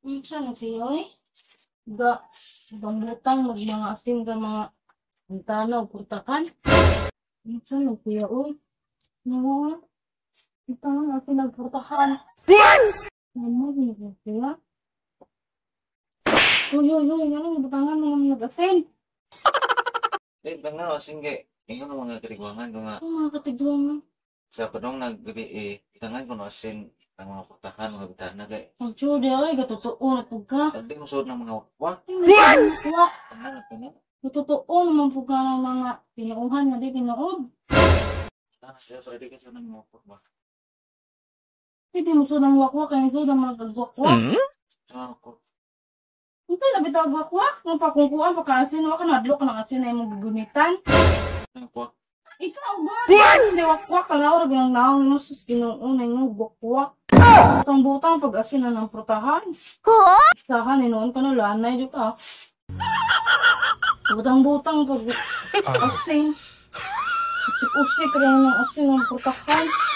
Unsa na siya eh? Ga, bangutang mag mga asin ka mga bintana o purtakan. Unsa na kuya oy? No. Bintana asin nagpurtakan. Ano ni kuya? Uy, uy, uy, ano butangan mga nag-asin? Eh, bang na, asin kay, ingon ang mga katigwangan ko nga, Ang mga katigwangan. Sa kanong naggabi eh, itangan ko na asin ang mga putahan, mga bitana kay, Ang di ay, gatotoo na pug ka. Pagdi mo suod ng mga wakwak, Wa, tangan na tanan. Totoo naman pug ka ng mga tinuuhan nga di tinuod. Tangan siya, so di ka siya ng mga wakwak ba? Hindi mo sud ang wakwak, kaya sud ang mga kagwakwak. Sa ako, Ito labi tawag wakwak. Nga pakungkuan, pagkaasin, wa ka nadlok ka ng asin na imong gugunitan. Wakwak. Ikaw ba? Hindi wakwak ka na, ora binang naong mo sus Ginoo na imong wakwak. Butang-butang pag asin na ng prutahan. Sahan, inoon ka na, lanay, di ka. Butang-butang pag asin. Usik-usik rin ng asin ng prutahan.